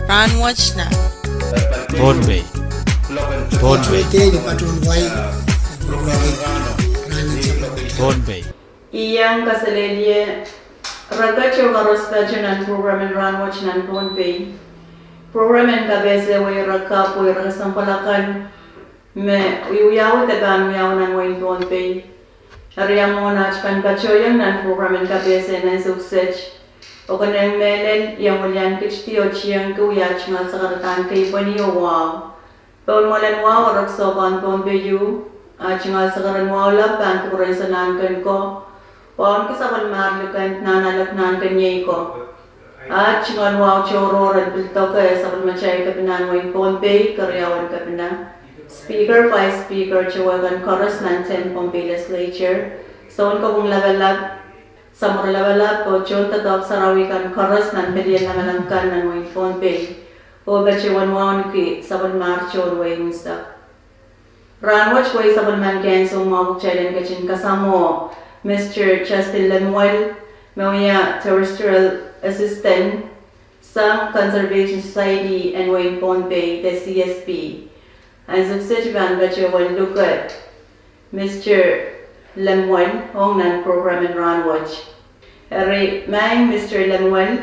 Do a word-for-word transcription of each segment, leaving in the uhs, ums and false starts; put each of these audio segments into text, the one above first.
Rahnwet nan Pohnpei. Pohnpei. Pohnpei. Iang kaselehlie rehn kitail koaros patohwan nan program en Rahnwet nan Pohnpei. Program en kapehse wei rehn kitail pwe rehn kesempwal akan me wiawi de pahn wiawi nan wehin Pohnpei. Eri ia mwomwen aht pahn patohieng nan program en kapehse nan soukiset. Okeneng mehlel iang wilian kit di otieng ki wia aht ngal sakaradahn keipweni oh wahu. Pohn mwalen wahu orek sohpahn Pohnpei ieu, aht ngal sakaradahn wahu lap pahn kupwuren Sanahnken ko. Wahu en ki sapwellimar likan nan alek Nahnken iei ko. Aht ngal wahu tohrohr en pil doke sapwellimatail kepina nan wehin Pohnpei, keriaun kepina, Speaker, Vice Speaker, towe kan koaros nan ten Pohnpei Legislature, Sounkopwung Lapalap, Samworo Lapalap, oh tohn doadoahk sarawi kan koaros nan pelien lamalam kan nan wehin Pohnpei, oh patohwan wauneki sapwellimar tohn wehi unsek. Rahnwet wei sapwellimen kehn soumwahu pwe kitail en ketin kasamwo Mister Justin Lemuel, me wia Terrestrial Assistant sang Conservation Society en wehin Pohnpei de C S P. Ansou kiset I pahn patohwan luke Mister Lemuel ong nan program en Rahnwet. Eri maing Mister Lemuel,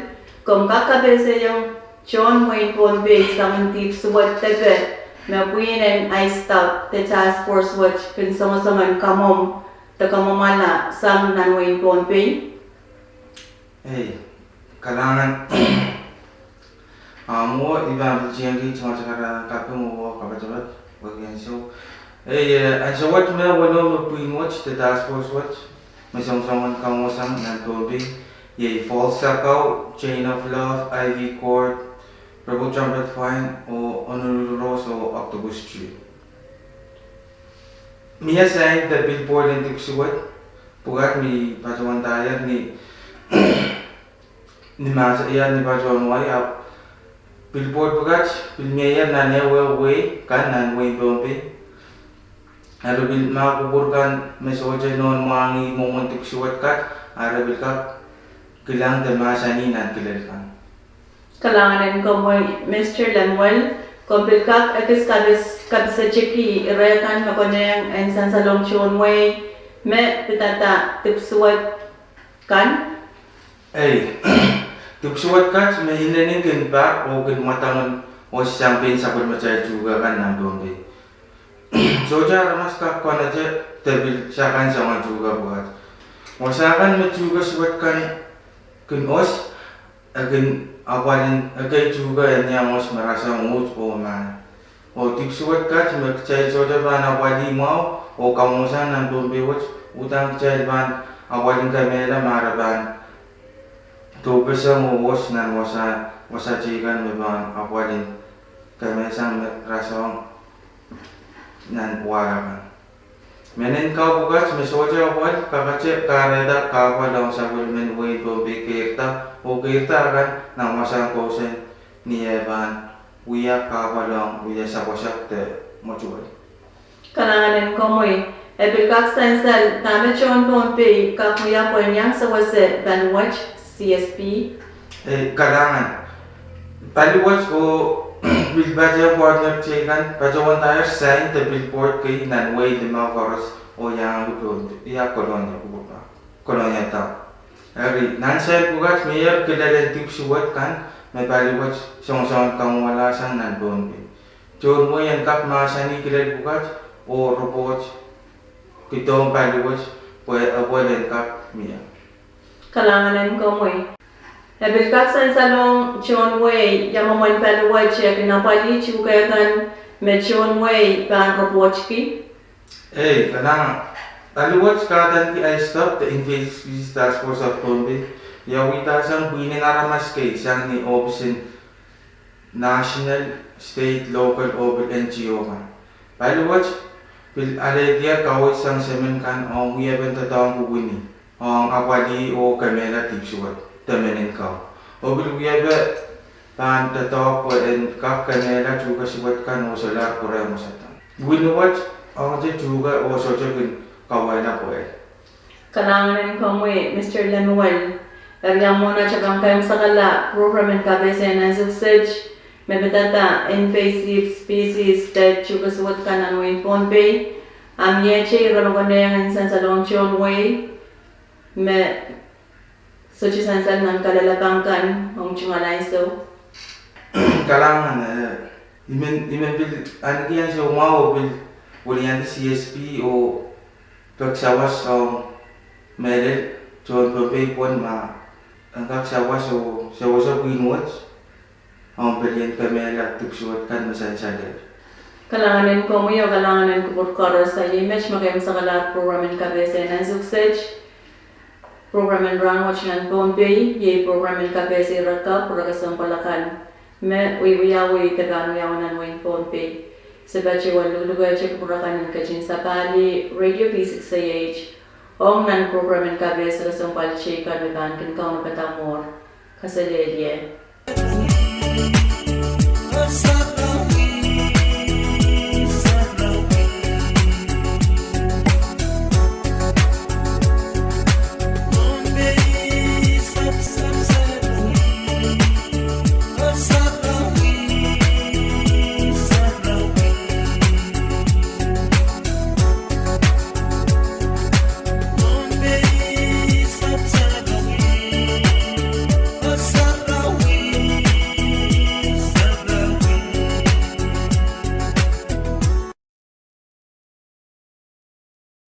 komw kak kapehsehiong tohn wehin Pohnpei sang dihp suwed depe me pwihn en ISTOP de task force wet kin songosong en kamwomw de kamwomwala sang nan wehin Pohnpei? Ei, kalahngan. A mwo I pahn pil tiengki tohn karakarahn kaping oh kapatapat wekihong sou. Ei, eh, ansou wet me weneu me pwihn wet de task force wet me songosong en kamwomwasang nan Pohnpei iei Falls Sakau, Chain of Love, Ivy Court, Purple Trumpet Vine, oh Honolulu Rose oh Octopus Tree. Mie sain de billboard en dihp suwed pwukat me I patohwan ndahier ni, ni mahsanih ni patohwan wai ahpw billboard pwukat pil mieier nan ehuehu wehi kan nan wehin Pohnpei. Eri pil ma kupwur kan me sohte nohn mwahngih mwomwen dihp suwed kat, a re pil kak kilang de mahsanih nan kilel kan. Kalahngan en komwi Mister Lemuel, komw pil kak ekis kapis, kapisetiki ire kan me konehng en sansalohng tohn wehi me pidada dihp suwed kan? Ei, dihp suwed kat me inenen kin par oh kin mwadang en osi sang pein sapwellimatail tuhke kan nan Pohnpei. Sohte aramas kak konehng de pil sakan soangen tuhke pwukat. Wasa kan me tuhke suwed kan kin osi, e kin apwalih ekei tuhke en iang osi me rasehng uhd oh mah. Oh dihp suwed kat me kitail sohte pahn apwalih mwahu oh kamwomwasang nan Pohnpei wet, uhdahn kitail pahn apwalih kemehla ma re pahn doupeseng oh osi nan wasa, wasa teikan me pahn apwalih kemehsang me rasehng nan wahla kan. Mehnen kau pwukat me sohte apwalih kakete kahrehda kahpwal ong sapwellimen wehin Pohnpei keirda oh keirda akan nan wasahn kousoan ni eh pahn wia kahpwal ong wia sapwasap de mwotuwel. Kalahngan en komwi, e pil kak sansal dahme tohn Pohnpei kak wia pwehn iang sewese paliwet C S P? Ei, kalahngan. Paliwet oh pil patohwan partner teikan patohwan ndahier sain de billboard kei nan wehi limau koaros oh iang, ia Kolonia, Kolonia Town. Eri nan sain pwukat mieier kilel en dihp suwed kan me paliwet songosong en kamwomwala sang nan Pohnpei. Tohn wehi en kak mahsanih kilel pwukat oh report kidohng paliwet pwe epwel en kak mie. Kalahngan en komwi. E pil kak sansalohng tohn wehi ia mwomwen paliwet e kin apwalih tuhke kan me tohn wehi pahn reportki? Ei, kalahngan. Paliwet kahdaneki ISTOP de Invasive Species Task Force of Pohnpei, ia wihda sang pwihn en aramas kei sang ni ohpis en national, state, local oh pil N G O kan. Paliwet pil alehdi kaweid sang semen kan ong wiepen doadoahngki wini ong apwalih oh kemehla dihp suwed de mehnen kau. Oh pil wiepe pahn doadoahk pwe en kak kemehla tuhke suwed kan oh solahr pwurehng wasaht. Wini wet ong te tuhke oh sohte kin kauwehla pwehl. Kalahngan en komwi Mister Lemuel. Eri ia mwomwen aht pahn keimwsakala program en kapehse nan soukiset, Me pidada invasive species de tuhke suwed kan nan wehin Pohnpei. Ahpw iei ira me konehng en sansalohng tohn wehi, me sohte sansal nan kalelapak kan ong tungoal ansou. Kalahngan, eh, I men, I men pil ahneki ansou mwahu oh pil weliandi C S P oh pek sawas ong mehlel tohn Pohnpei pwon ma en kak sawas oh sewese pwihn wet ong pelien kemehla dipwisou kan me sansalehr. Kalahngan en komwi oh kalahngan en kupwur koaros. Iei met me keimwseklahr program en Kapehse nan ansou kiset. Program en rahn wet nan Pohnpei iei program en Kapehse ire kapw, ire kesempwal akan me wiewiawi de pahn wiawi nan wehin Pohnpei. Se patohwan luhlukehte kupwur akan en ketin sapahl radio V six A H ong nan program en Kapehse kesempwal teikan me pahn kin kaunopada mwuhr. Kaselehlie.